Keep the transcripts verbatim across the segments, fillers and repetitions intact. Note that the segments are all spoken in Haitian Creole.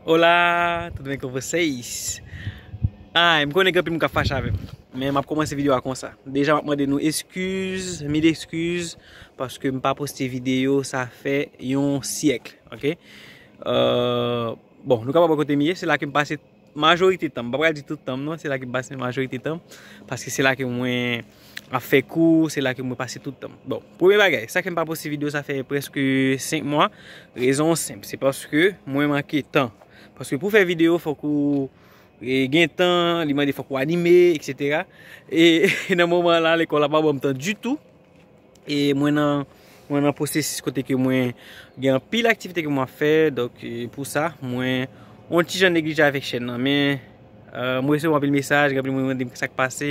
Hola, tudo bem com vocês? Ah, m konnen gen anpil moun k ap fache avè m. Men m ap kòmanse videyo a konsa. Deja, m ap mande nou eskiz, mil eskiz, paske m pa poste videyo, sa fè yon syèk, ok? Euh, bon, nou kapab wè kote m ye, se la ke m pase majorite tan m. M pa pral di tout tan m, non, se la ke m pase majorite tan m, paske se la ke mwen ap fè kou, se la ke mwen pase tout tan m. Bon, premye bagay, sa ke m pa poste videyo, sa fè prèske senk mwa. Rezon senp, se paske mwen manke tan. Paske pou fè videyo, fòk ou, e, gen tan, li mande fòk ou anime, et cetera. E nan moman la, lekòl la pa ban m tan ditou. E mwen nan, mwen nan pwosesis kote ke mwen gen anpil aktivite ke mwen ap fè. Donk, e, pou sa, mwen on ti jan neglije avèk chèn nan. Men, e, mwen resevwa anpil mesaj, gen anpil moun mande m sa k pase,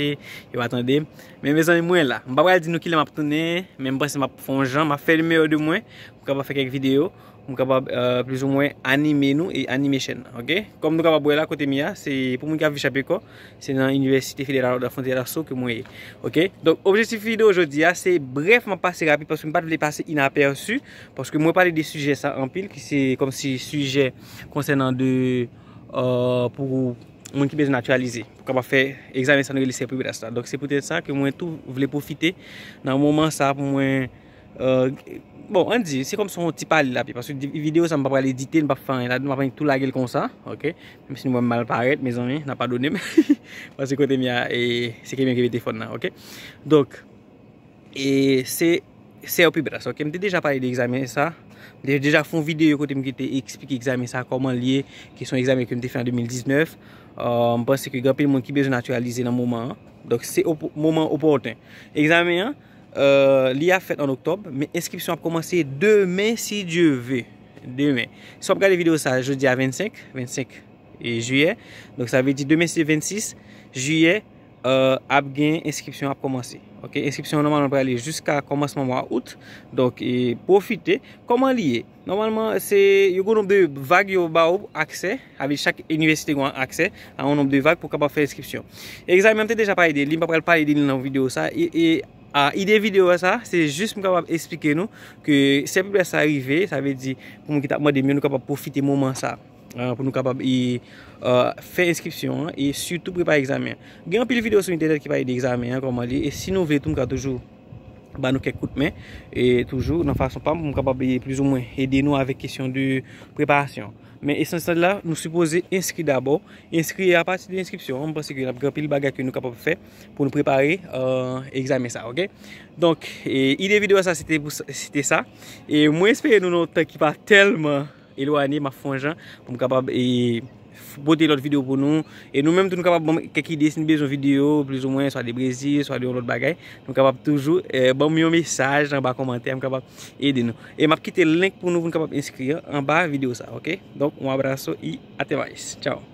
yo pa tande m. Men mezanmi, mwen la. M pa pral di nou kilè m ap tounen, men m panse m ap fè on jan, m ap fè le meilleur de mwen, m kapab fè kèk videyo, m kapab, e, plizoumwen anime nou e anime chèn nan, ok? Kòm nou kapab wè la, kote m ye a, se pou moun ki ap viv Chapecó, se nan Inivèsite Federal da Fronteira Sul ke mwen ye, ok? Donk, objektif videyo jodi a, se brèf, m ap pase rapid paske m pa t vle pase inapèsi, paske mwen pale de sijè sa anpil, ki se kòmsi sijè konsènan de, e, pou moun ki bezwen natiralize, pou kapab fè egzamen sa nou rele CERPIBRAS la. Donk, se poutèt sa ke mwen tou vle pwofite nan moman sa pou mwen, e, bon, ann di, se kòmsi on ti pale l ap ye, paske di-, videyo sa m pa pral edite l, m p ap fè anyen ladan, m ap annik tou lage l konsa, ok? Menm si nou wè m mal parèt, mezanmi, n a padone m. Paske kote m ye a, e, se kenbe ki mete fòn nan, ok? Donk, e se CERPIBRAS, ok? M te deja pale de egzamen sa. M te deja fè yon videyo kote m te eksplike egzamen sa, kòman l ye, ki se yon egzamen ke m te fè an de mil diznèf. E, m panse ke gen anpil moun ki bezwen natiralize nan moman an. Donk, se op-, moman opòten. Egzamen an, e, li ap fèt an oktòb, men enskripsyon ap kòmanse demen, si Dye ve. Demen. Si w ap gade videyo sa, jodi a vennsenk, vennsenk e, jiyè. Donk, sa vle di demen se vennsis jiyè, e, ap gen enskripsyon ap kòmanse. Ok, enskripsyon an nòmalman prale jiska kòmansman mwa out. Donk, e, pwofite. Kòman li ye? Nòmalman, se, yo gen yon nonb de vag yo ba w aksè. Avèk chak inivèsite gen aksè a yon nonb de vag pou w kapab fè enskripsyon. Egzamen an, m te deja pale de li, m pa pral pale de li nan videyo sa. E, e, a, ide videyo sa, se jis pou m kapab eksplike nou ke CERPIBRAS sa rive, sa vle di, pou moun ki t ap mande m yo, nou kapab pwofite moman sa, e, pou nou kapab, e, e, fè enskripsyon an e sitou prepare egzamen an. Gen anpil videyo sou entènèt ki pale de egzamen an, kòman li ye, e si nou vle tou, m ka toujou ba nou kèk kout men, e toujou nan fason pa m, pou m kapab, e, plizoumwen ede nou avèk kesyon de preparasyon. Men esansyèl la, nou sipoze enskri dabò. Enskri apati de enskripsyon an, m panse ke n ap gen anpil bagay ke nou kapab fè pou nou prepare, e, egzamen sa, ok? Donk, e, ide videyo sa, se te pou sa, se te sa. E mwen espere nou nan yon tan ki pa tèlman elwanye, m ap fè yon jan pou m kapab, e, f-, pote lòt videyo pou nou. E nou menm tou, nou kapab ban m kèk ide si nou bezwen videyo, plizoumwen, swa de Brezil, swa de yon lòt bagay. Nou kapab toujou, e, ban m yon mesaj anba kòmantè, m kapab ede nou. E m ap kite link pou nou, pou nou kapab enskri anba videyo sa, ok? Donk, un abrazo y até mais. Tchao.